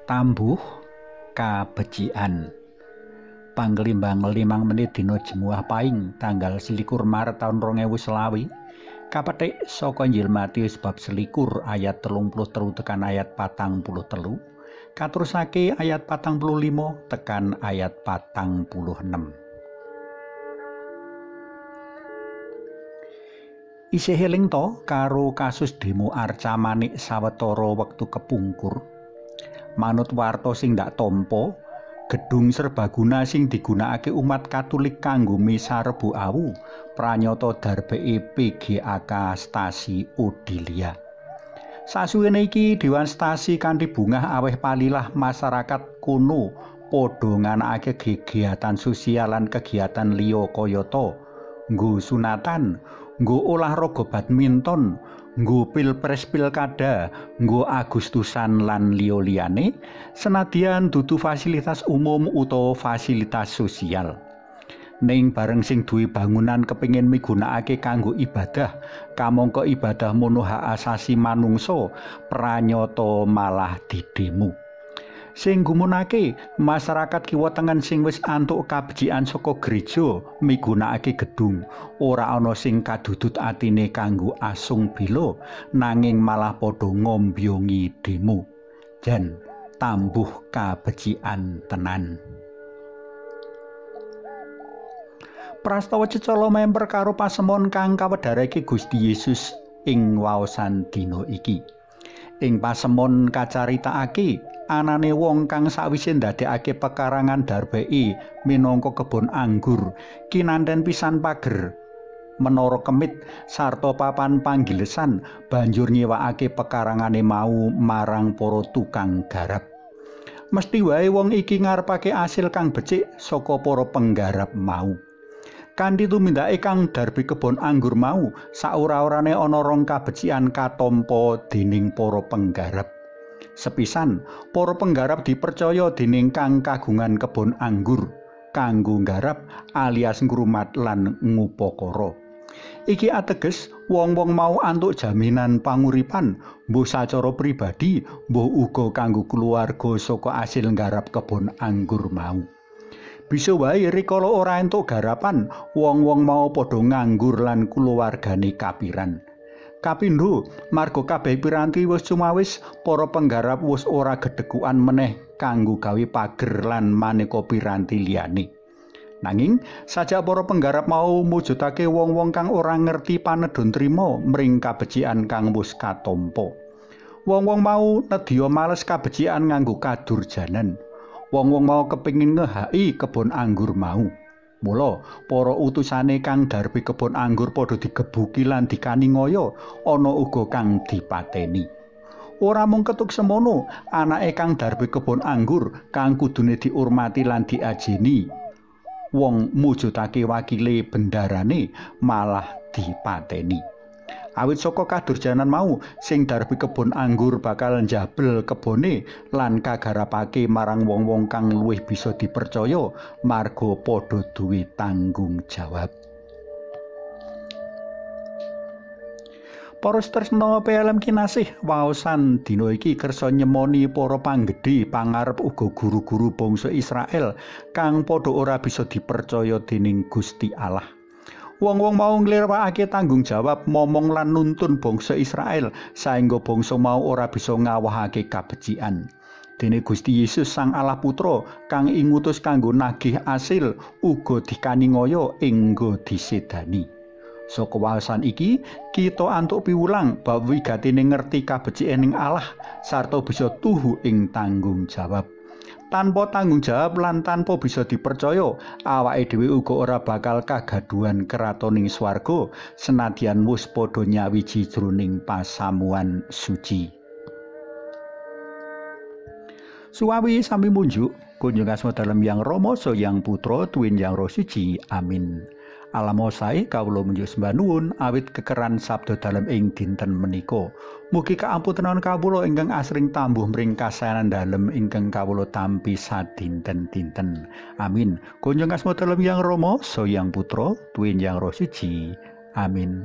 Tambuh kabecikan. Panglimbang 5 menit dina Jemuah Paing tanggal 21 Maret taun 2020 kapetik saka Injil Matius bab 21 ayat 33 tekan ayat 43 katerusake ayat 45 tekan ayat 46. Isih eling to karo kasus demo Arca Manik sawetara wektu kepungkur. Manut warta sing ndak tampa, gedung serbaguna sing digunakake umat Katolik kanggo misa Rebo Awu pranyata darbeke PGAK Stasi Odilia. Sasuwene iki Dewan Stasi kanthi bungah aweh palilah masyarakat kono padha nganakake kegiatan sosial lan kegiatan liya kayata nggo sunatan, nggo olahraga badminton, nggo pilpres pilkada, nggo Agustusan lan liya-liyane, senadyan dudu fasilitas umum utawa fasilitas sosial. Ning bareng sing duwe bangunan kepingin migunakake kanggo ibadah, kamangka ibadah mono hak asasi manungsa, pranyata malah didemo. Sing gumunake masyarakat kiwa tengen sing wis antuk kabecikan saka gereja migunakake gedung, ora ana sing kadudut atine kanggo asung bela, nanging malah padha ngombyongi demo. Jan tambuh kabecikan tenan. Prastawa cecala memper karo pasemon kang kawedharake Gusti Yesus ing waosan dina iki. Ing pasemon kacaritakake anane wong kang sawise ndadekake pekarangan darbeke minangka kebon anggur kinanten pisan pager menara kemit sarta papan panggilesan banjur nyewakake pekarangane mau marang para tukang garap. Mesti wae wong iki ngarepake asil kang becik saka para penggarap mau. Kanthi tumindake kang darbe kebon anggur mau saora-orane ana rong kabecikan katampa dening para penggarap. Sepisan, para penggarap dipercaya dening kang kagungan kebon anggur kanggo nggarap alias ngrumat lan ngupakara. Iki ateges wong-wong mau antuk jaminan panguripan, mbuh sacara pribadi, mbuh uga kanggo keluarga saka asil nggarap kebon anggur mau. Bisa wae rikala ora entuk garapan, wong-wong mau padha nganggur lan kulawargane kapiran. Kapindho, marga kabeh piranti wis cumawis, para penggarap wis ora gedhekuan meneh kanggo gawe pager lan maneka piranti liyane. Nanging, sajak para penggarap mau mujudake wong-wong kang ora ngerti panedhon trima mring kabecikan kang wis katampa. Wong-wong mau nedya males kabecikan nganggo kadurjanan. Wong-wong mau kepingin ngehaki kebon anggur mau. Mula para utusane kang darbe kebon anggur padha digebuki lan dikaniaya, ana uga kang dipateni. Ora mung ketuk semono, anake kang darbe kebon anggur kang kudune diurmati lan diajeni, wong mujudake wakile bendarane malah dipateni. Awit saka kadurjanan mau, sing darbe kebon anggur bakal njabel kebone lan kagarapake marang wong-wong kang luwih bisa dipercaya marga padha duwe tanggung jawab. Para tresna PLM kinasih, waosan dina iki kersa nyemoni para panggedhe, pangarep uga guru-guru bangsa Israel kang padha ora bisa dipercaya dening Gusti Allah. Wong-wong mau nglirwakake tanggung jawab momong lan nuntun bangsa Israel saengga bangsa mau ora bisa ngawahake kabecikan. Dene Gusti Yesus Sang Allah Putra kang ingutus kanggo nagih asil uga dikaningaya engga disedani. Saka waosan iki kita antuk piwulang bab wigatine ngerti kabecikan ing Allah sarta bisa tuhu ing tanggung jawab. Tanpa tanggung jawab lan tanpa bisa dipercaya, awake dhewe uga ora bakal kagaduhan kratoning swarga senadyan wis padha nyawiji jroning pasamuan suci. Suwawi sami munjuk, kunjung asma dalem Yang Rama, Yang Putra, tuwin Yang Roh Suci. Amin. Alamo sae kawula munjuk sembah nuwun awit kekeran sabda dalem ing dinten menika. Mugi kaamputenan kawula ingkang asring tambuh mring kasaenan dalem ingkang kawula tampi sadinten-dinten. Amin. Kunjung asma dalem Yang Rama, Yang Putra, tuwin Yang Roh Suci. Amin.